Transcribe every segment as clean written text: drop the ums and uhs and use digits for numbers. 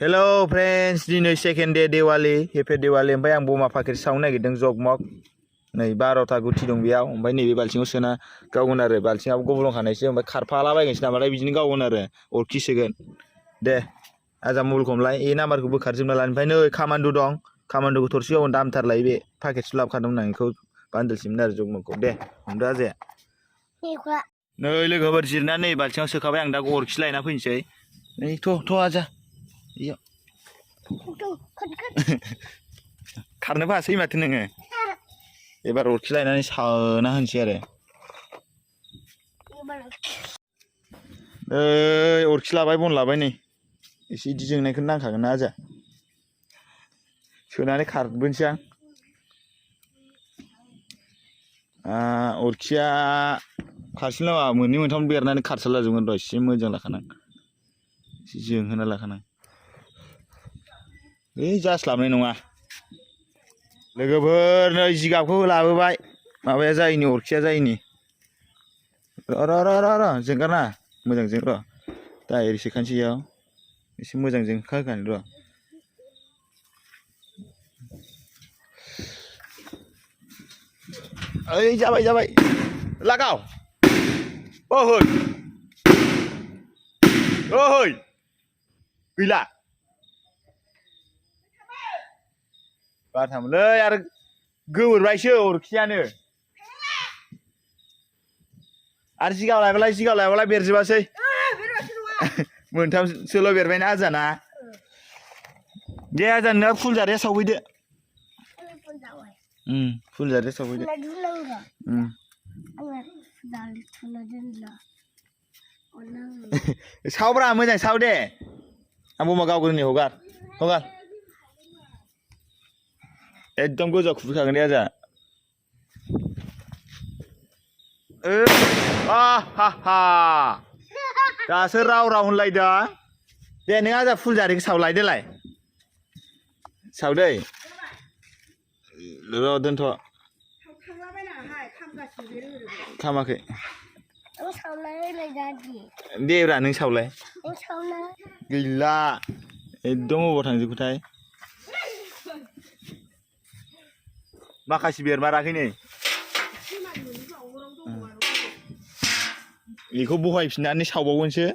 Hello friends, दिनै second day Diwali, happy Diwali. ओमफ्राय आं बमा पाकेट सावनो नागिरदों जगमग। नै 12टा गुथि दं बेयाव। ओमफ्राय नैबे बाल्थिङाव सोना गावगोन आरो बाल्थिङाव गब्लंखानायसो ओमफ्राय खारफालाबायगोनसो नामाथाय बिदिनो गावगोन आरो अरखि सोगोन। दे आजा मबाइलखौ हमलाय ए नाम्बारखौ बोखारजोबना लानो। ओमफ्राय नै कामान्डु दं। कामान्डुखौ थरसेयाव दामथार लायो बे पाकेटसो लाबोखादोंमोन आं बेखौ बान्दोलसिमोन आरो जगमगखौ। दे हमदो आजाया। नै लोगोफोर जिरनानै बाल्थिङाव सोखाबाय आं दा अरखि लायना फैनोसै। नै थ' आजा। इयाव खारनोबो हासै माथो नोङो। एबार अरखि लायनानै सावना होनोसै आरो। अरखि लाबाय बन लाबाय नै एसे इदि जोंनायखौनो नांखागोन ना आजा। सोनानै खारबोनोसै आं। अरखिया खारसिन लामा मोननै मोनथाम बेरनानै खारसारला जोबगोन र' एसे मोजां लाखानां एसे जोंहोना लाखानां। जास्लाबनाय नङा लोगोफोर नै जिगाबखौ लाबोबाय माबाया जायैनि अरखिया जायैनि। र' जोंगारनाङा मोजां जों र' दा ओरै सोखानोसै इयाव एसे मोजां जोंखा होखानि र'। ओइ जाबाय लागाव ओहै गैला बारथामोनलै आरो गोबोरबायसो अरखियानो आरो जिगाब लायबालाय बेरजोबासै मोनथामसोल' बेरबायना आजाना। दे आजा नोंना फुल जानाया सावफैदो। फुल जानाया सावफैदो। सावब्रा मोजां साव दे आं बमा गावग्रोनि हगार एकदम गोजा खुबैखागोन दे आजा। दासो राव होनलायदों। दे नों आजा फुल जारिखौ सावलाय देलाय सावदै र' दोनथ' खामाखै देब्रा नों सावलाय गैला एकदम अबाव थांजोबखोथाय माखासे बेरमाराखै नै बेखौ बहायफिननानै सावबावगोनसो।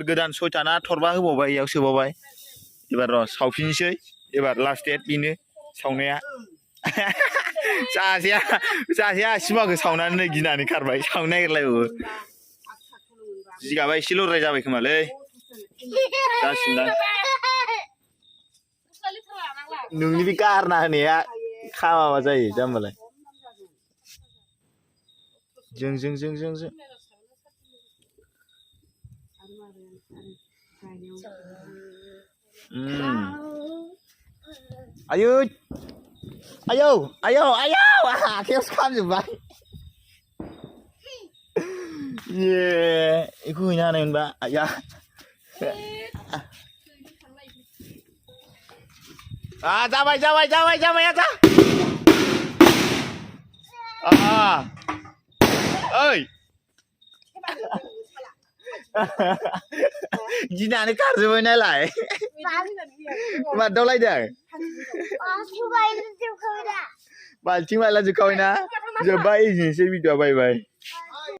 गोदान 6था थरबा होबावबाय इयाव सोबावबाय एबार र' सावफिनसै एबार लास्ट डेट बेनो सावनाया। सासेया सिमाखौ सावनानै गिनानै खारबाय सावनो नागिरलायबावो। जिगाबा एसे लद्राय जाबाय खोमालै जासिगोनदां। नोंनि बे गारना होनाया खामाबा जायो जाम्बालाय। जों आयौ आखायावसो खामजोबबाय। बेखौ हैनो हानायमोनबा आया जाबाय आजा ओइ गिनानै खारजोब्बाय नालाय मादावलायदों बाल्थिं बायला जोबखाबायना जोब्बाय एजोंसै भिडिअ'आ बाय।